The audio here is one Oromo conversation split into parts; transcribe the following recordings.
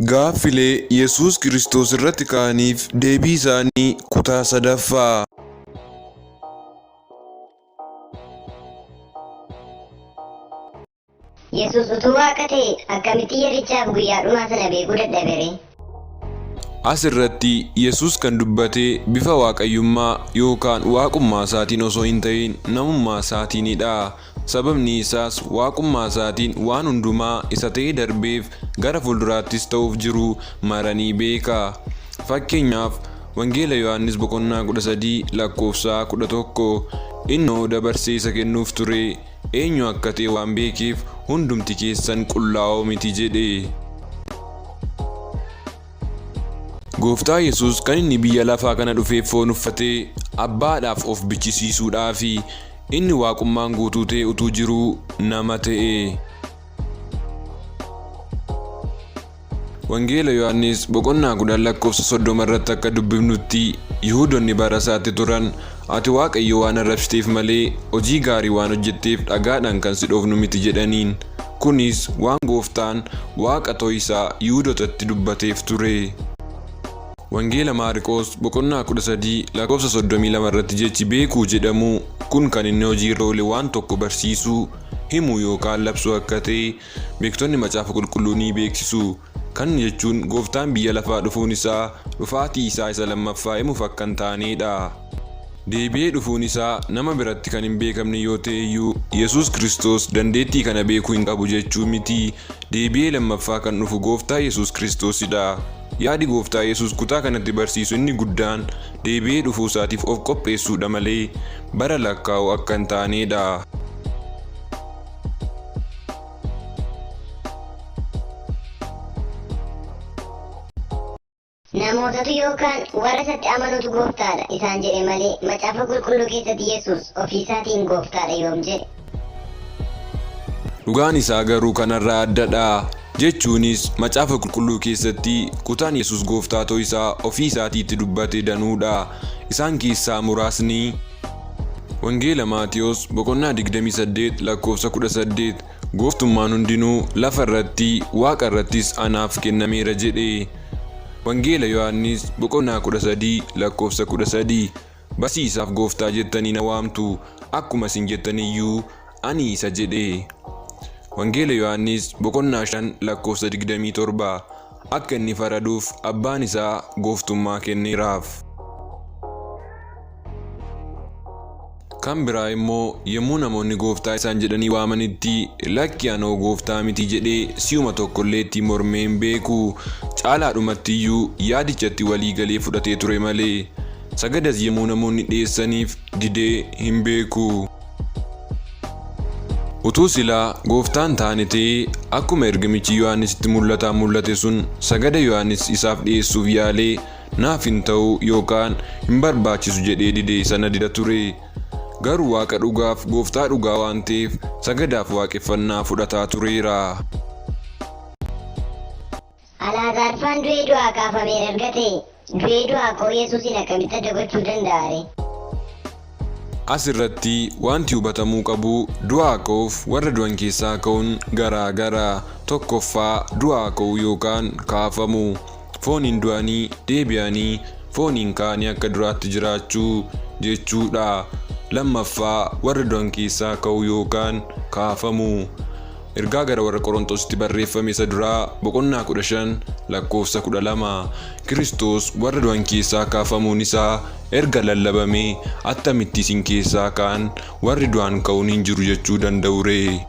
Gaaffilee Yesuus Kiristoos irratti ka'aniif deebii isaanii kutaa sadaffaa. Yesuus utuu Waaqa ta'ee akkamitti yerichaaf guyyaa dhumaa sana beekuu dadhabe ree? As irratti Yesuus kan dubbate bifa Waaqayyummaa yookaan Waaqummaa isaatiin osoo hin ta'in namummaa isaatiinidha. Sababni isaas Waaqummaa isaatiin waan hundumaa isa ta'ee darbeef gara fuulduraattis ta'uuf jiru mara ni beeka. Fakkeenyaaf Wangeela Yohaannis boqonnaa 13 lakkoofsa 11 Innoo dabarsee isa kennuuf ture eenyu akka ta'e waan beekeef hundumti keessan qullaa'oo miti jedhe. Gooftaa Yesuus kan inni biyya lafaa kana dhufeef foon uffatee Abbaadhaaf of bichisiisuudhaafi. Inni Waaqummaan guutuu ta'e utuu jiruu nama ta'e. Wangeela Yohaannis boqonnaa 10 lakkoofsa 30 irratti akka dubbifnutti Yihuudonni bara isaatti turan ati Waaqayyo waan arrabsiteef malee hojii gaarii waan hojjetteef dhagaadhaan kan si dhoofnu miti jedhaniin. Kunis waan Gooftaan Waaqa ta'uu isaa Yihuudotatti dubbateef ture. Wangeela Maariqoos boqonnaa 13 lakkoofsa 32 irratti jechi beekuu jedhamu kun kan inni hojii irra oole waan tokko barsiisuu, himuu yookaan labsuu akka ta'e beektonni Macaafa Qulqulluu ni beeksisu. Kan jechuun Gooftaan biyya lafaa dhufuun isaa dhufaatii isaa isa lammaffaa himuuf akka hin taaneedha. Deebi'ee dhufuun isaa nama biratti kan hin beekamne yoo ta'e iyyuu, Yesuus Kiristoos dandeettii kana beekuu hin qabu jechuu miti. Deebi'ee lammaffaa kan dhufu Gooftaa Yesuus Kiristoosidha. Yaadi Gooftaa Yesuus kutaa kanatti barsiisu inni guddaan deebi'ee dhufuu isaatiif of qopheessuudha malee bara lakkaa'uu akka hin taaneedha. Namootatu yookaan warra isatti amanutu gooftaadha isaan jedhe malee Macaafa Qulqulluu keessatti Yesuus ofiisaatiin gooftaadha yoom jedhe? Dhugaan isaa garuu kanarraa addadha. Jechuunis Macaafa Qulqulluu keessatti kutaan Yesuus gooftaa ta'uu isaa ofii isaatii itti dubbate danuudha. Isaan keessaa muraasni. Wangeela Maatewos boqonnaa 28 lakkoofsa 18 Gooftummaan hundinuu lafa irratti, waaqa irrattis anaaf kennameera jedhe. Wangeela Yohaannis boqonnaa 13 lakkoofsa 13 Barsiisaaf Gooftaa jettanii na waamtu, akkuma isin jettan iyyuu ani isa jedhe. Wangeela Yohaannis boqonnaa 5 lakkoofsa 27 Akka inni faraduuf abbaan isaa gooftummaa kenneeraaf. Kan biraa immoo yommuu namoonni gooftaa isaan jedhanii waamanitti lakki anoo gooftaa miti jedhee si'uma tokko illee ittiin mormee hin beeku. Caalaadhumatti iyyuu yaadichatti walii galee fudhatee ture malee. Sagadas yommuu namoonni dhi'eessaniif didee hin beeku. Utuu silaa gooftaa hin taane ta'ee akkuma ergamichi Yohaannisitti mul'ataan mul'ate sun sagada Yohaannis isaaf dhi'eessuuf yaalee naaf hin ta'u yookaan hin barbaachisu jedhee dide sana dida ture. Garuu Waaqa dhugaaf gooftaa dhugaa waan ta'eef sagadaaf waaqeffannaa fudhataa tureera. Alaazaar faan du'ee du'aa kaafameera erga ta'e, du'ee du'aa ka'uu Yesuusiin akkamitti adda gochuu danda'a ree? As irratti wanti hubatamuu qabu du'aa ka'uuf warra du'an keessaa ka'uun garaa gara. Tokkoffaa du'aa ka'uu yookaan kaafamu. Fooniin du'anii deebi'anii fooniin ka'anii akka duraatti jiraachuu jechuu dha. Lammaffaa warra du'an keessaa ka'uu yookaan kaafamuu. Ergaa gara warra Qorontositti barreeffame isa duraa boqonnaa 15 lakkoofsa 12 Kiristoos warra du'an keessaa kaafamuun isaa erga lallabamee attamitti isin keessaa kaan warri du'aan ka'uun hin jiru jechuu danda'u ree?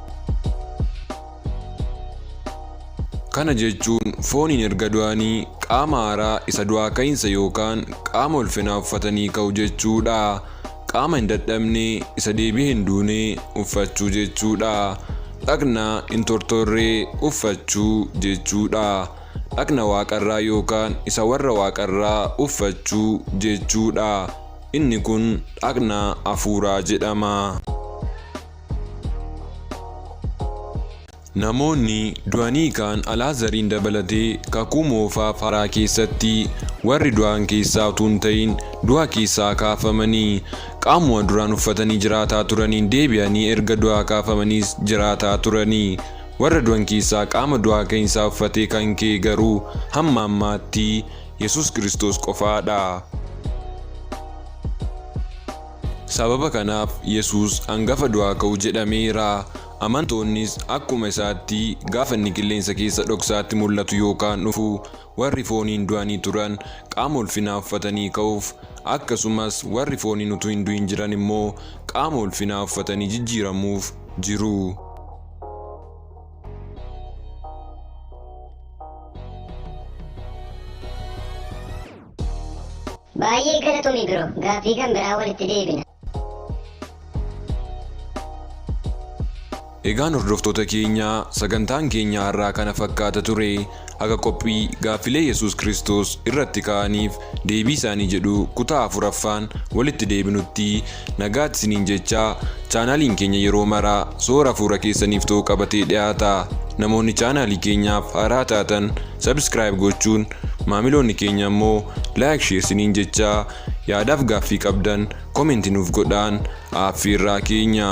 Kana jechuun fooniin erga du'anii qaama haaraa isa du'aa ka'iinsa yookaan qaama ulfinaa uffatanii ka'u jechuu dha. Qaama hin dadhabne isa deebi'ee hin duune uffachuu jechuu dha. Dhaqna hin tortorre uffachuu jechuu dha. Dhaqna waaqarraa yookaan isa warra waaqarraa uffachuu jechuu dha. Inni kun dhaqna hafuuraa jedhama. Namoonni du'anii ka'an Alaazariin dabalatee Kakuu Moofaa fi Haaraa keessatti warri du'an keessaa utuu hin ta'in du'a keessaa kaafamanii qaamuma duraan uffatanii jiraataa turaniin deebi'anii erga du'aa kaafamaniis jiraataa turanii. Warra du'an keessaa qaama du'aa ka'iinsaa uffatee kan ka'e garuu hamma ammaatti Yesuus Kiristoos qofaadha. Sababa kanaaf Yesuus angafa du'aa ka'uu jedhameera. Amantoonnis akkuma isaatti gaafa inni qilleensa keessa dhoksaatti mul'atu yookaan dhufu warri fooniin du'anii turan qaama ulfinaa uffatanii ka'uuf, akkasumas warri fooniin utuu hin du'in jiran immoo qaama ulfinaa uffatanii jijjiiramuuf jiru. Baay'ee galatoomi bro, gaaffii kan biraa walitti deebina. Egaan hordoftoota keenya, sagantaan keenya har'aa kana fakkaata ture. Haga qophii gaaffilee Yesuus Kiristoos irratti ka'aniif deebii isaanii jedhu kutaa 4ffaan walitti deebinutti nagaatti isiniin jechaa, chaanaaliin keenya yeroo mara soora hafuura keessaniif ta'u qabatee dhiyaata. Namoonni chaanaalii keenyaaf haaraa taatan subscribe gochuun, maamiloonni keenya immoo like, share isiniin jechaa, yaadaaf gaaffii qabdan comment nuuf godhaan aaffeerraa keenya.